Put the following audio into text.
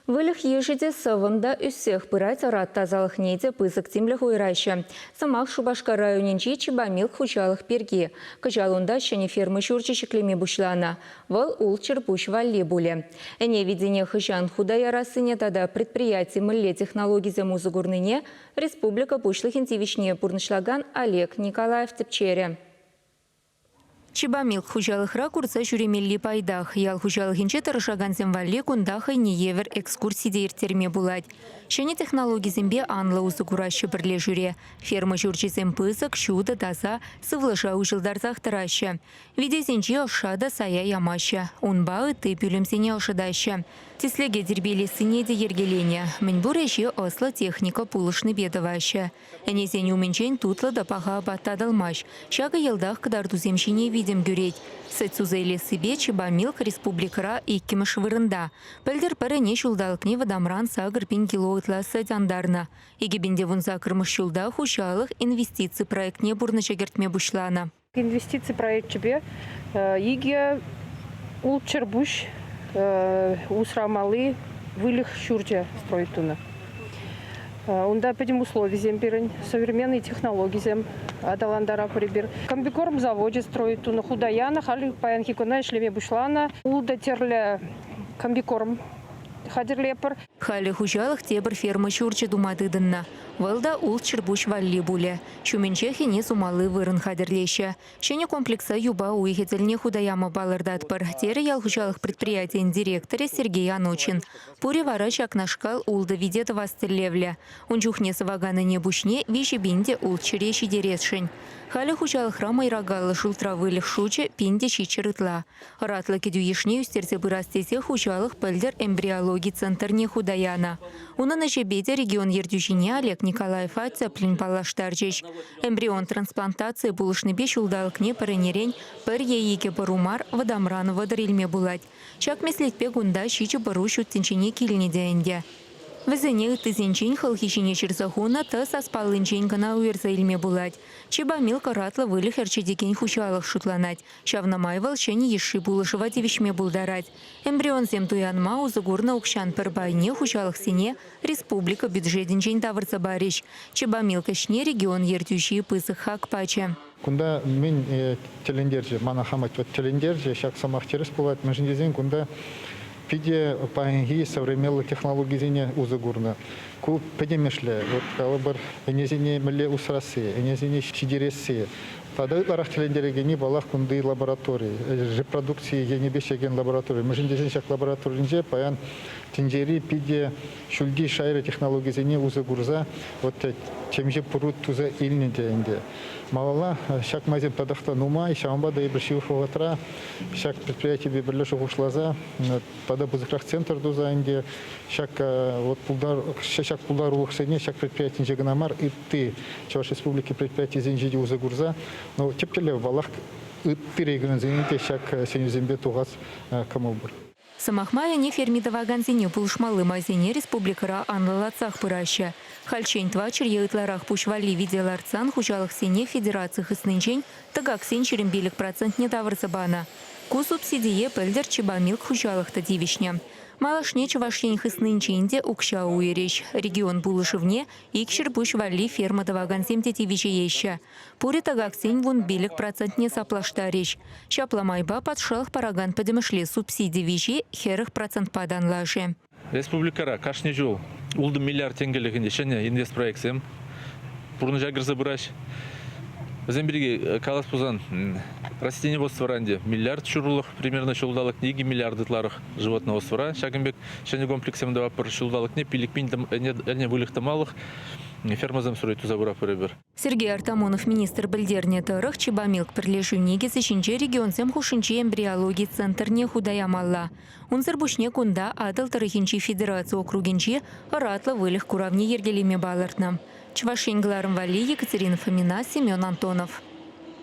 Выльӑх йышӗ те сӑвӑм та ӳссех пырать, ӑрат тасалӑхне те пысӑк тимлӗх уйӑраҫҫӗ. Сӑмах Шупашкар районӗнчи Чебамилк хуҫалӑх пирки. Кӑҫал унта ҫӗнӗ ферма ҫурчӗ ҫӗклеме пуҫланӑ. Вӑл ултҫӗр пуҫ валли пулӗ. Ӗне витине хӑҫан хута ярассине тата предприяти мӗнле технологисем усӑ курнине республика Пуҫлӑхӗн тивӗҫне пурнӑҫлакан Олег Николаев тӗпчерӗ. Чебамилк хуҫалӑхра курса ҫӳремелли пайтах. Ял хуҫалӑхӗнче тӑрӑшакансем валли кунта хӑйне евӗр экскурси те ирттерме пулать. Ҫӗнӗ технологисемпе анлӑ усӑ кураҫҫӗ пӗрлешӳре. Ферма ҫурчӗсем пысӑк, ҫутӑ, таса, сывлӑша уҫӑлтарсах тӑраҫҫӗ. Витесенчи ӑшша та сая ямаҫҫӗ, унпа ытти пӳлӗмсене ӑшӑтаҫҫӗ. Тислӗке тирпейлессине те йӗркеленӗ. Мӗнпур ӗҫе ӑслӑ техника пулӑшнипе тӑваҫҫӗ. Ӗнесен умӗнчен тутлӑ та паха апат татӑлмасть. Ҫакӑ йӑлтах кӑтартусем ҫине витӗм кӳрет. Сӗт суса илессипе Чебамилк республикӑра иккӗмӗш вырӑнта. Пӗлтӗр пӗр ӗне ҫулталӑкне вӑтамран 8000 кило ытла сӗт антарнӑ. 2018 ҫулта хуҫалӑх инвестици проектне пурнӑҫа кӗртме пуҫланӑ. Инвестици проекчӗпе икӗ ултҫӗр пуҫ усрамалли выльӑх ҫурчӗ строить тунӑ. Унта пӗтӗм условисем пирӗн, современные технологисем аталантаратпӑр эпир. Комбикорм завочӗ строить тунӑ, хута янӑ, халь паянхи куна ӗҫлеме пуҫланӑ. Ултӑ тӗрлӗ комбикорм хатӗрлетпӗр. Халӗ хуҫалӑх тепӗр ферма ҫурчӗ тума тытӑннӑ. Вӑл та ултҫӗр пуҫ валли пулӗ. Ҫумӗнчех ӗне сумалли вырӑн хатӗрлеҫҫӗ. Ҫӗнӗ комплекса юпа уйӑхӗ тӗлне хута яма палӑртатпӑр, терӗ ял хуҫалӑх предприятийӗн директорӗ Сергей Анучин. Пурӗ вара ҫакнашкал ултӑ вите тӑвас тӗллевлӗ. Ун чухне сӑвакан ӗне пуҫне 3000 те ултҫӗре ҫитересшӗн. Халӗ хуҫалӑхра мӑйракаллӑ шултра выльӑх шучӗ 1700 ытла. Ӑратлӑ кӗтӳ йышне ӳстерсе пырас тесе хуҫалӑх пӗлтӗр эмбриологи центрне хута янӑ. Унӑн ӗҫӗпе те регион ертӳҫине Олег Николаева тӗплӗн паллаштарчӗҫ. Эмбрион трансплантацийӗ пулӑшнипе ҫулталӑкне пӗр ӗнерен пӗр е икӗ пӑру мар, вӑтамран 30 илме пулать. Ҫак меслетпе кунта ҫичӗ пӑру ҫут тӗнчене килнӗ те ӗнтӗ. Вӗсене ыттисенчен хӑлхи ҫине ҫырса хунӑ Т саспаллинчен кӑна уйӑрса илме пулать. Чебамилк ӑратлӑ выльӑх ӗрчетекен хуҫалӑх шутланать. Ҫавна май вӑл ҫӗнӗ йышши пулӑшӑва тивӗҫме пултарать. Эмбрионсем туянма усӑ курнӑ укҫан пӗр пайне хуҫалӑхсене республика бюджетӗнчен тавӑрса парӗҫ. Чебамилк ӗҫне регион ертӳҫи пысӑк хак пачӗ. Кунта мӗн тӗлӗнтерчӗ, мана хама тӗлӗнтерчӗ, ҫак сӑмах тӗрӗс пулать, мӗншӗн тесен кунта питӗ паянхи современлӑ технологисене усӑ курнӑ. Ку пӗтӗмӗшле, вот калӑпӑр, ӗнесене мӗнле усрасси, ӗнесене ҫитересси. Тата ытларах тӗлӗнтерекенни, паллах, кунти лаборатори, репродукци енӗпе ӗҫлекен лаборатори. Мӗншӗн тесен ҫак лабораторинче паян тӗнчери питӗ ҫӳлти шайри технологисене усӑ курса вот темиҫе пӑру туса илнӗ те ӗнтӗ. Малалла ҫак майсем татах та нумай, ҫавӑнпа та эпир ҫывӑх вӑхӑтра ҫак предприятипе пӗрле шухӑшласа тата пысӑкрах центр туса ӗнтӗ ҫак вот ҫак пултарулӑхсене ҫак предприятинче кӑна мар, ытти Чӑваш Республики предприятисенче те усӑ курса, ну, тӗп тӗллев, паллах, ытти регионсене те ҫак сӗнӳсемпе тухас кӑмӑл пур. Сӑмах май, ӗне ферми тӑвакансене пулӑшмалли майсене республикӑра анлӑлатсах пыраҫҫӗ. Хальччен тӑватҫӗр е ытларах пуҫ валли вите лартсан хуҫалӑхсене федераци хыснинчен тӑкаксен 25 процентне тавӑрса панӑ. Ку субсидие пӗлтӗр Чебамилк хуҫалӑх та тивӗҫнӗ. Малашне Чӑваш Ен хыснинчен те укҫа уйӑрӗҫ. Регион пулӑшӑвне икҫӗр пуҫ валли ферма тӑвакансем те тивӗҫееҫҫӗ. Пурӗ тӑкаксен 15 процентне саплаштарӗҫ. Ҫапла майпа патшалӑх паракан пӗтӗмӗшле субсиди виҫи 40 процентпа танлашӗ. Республикӑра кашни ҫул ултӑ миллиард тенкӗлӗх ӗнтӗ ҫӗнӗ инвестпроектсем пурнӑҫа кӗрсе пыраҫ. Вӗсем пирки калас пулсан, растениеводствӑра ӗнтӗ миллиард ҫурӑлӑх примерно ҫулталӑкне 2 миллиард ытларах животноводствӑра ҫакӑн пек ҫӗнӗ комплекссем тӑватпӑр. Ҫулталӑкне 5000 ӗне выльӑх тӑмалӑх фермӑсем строить туса пыратпӑр эпир. Сергей Артамонов министр пӗлтернӗ тӑрӑх, Чебамилк пӗрлешӳ никӗсӗ ҫинче регионсем хушшинчи эмбриологи центрне хута ямалла. Унсӑр пуҫне кунта Атӑл тӑрӑхӗнчи федераци округӗнчи ӑратлӑ выльӑх куравне йӗркелеме палӑртнӑ. Чӑваш Ен кӑларӑм валли Екатерина Фомина, Семен Антонов.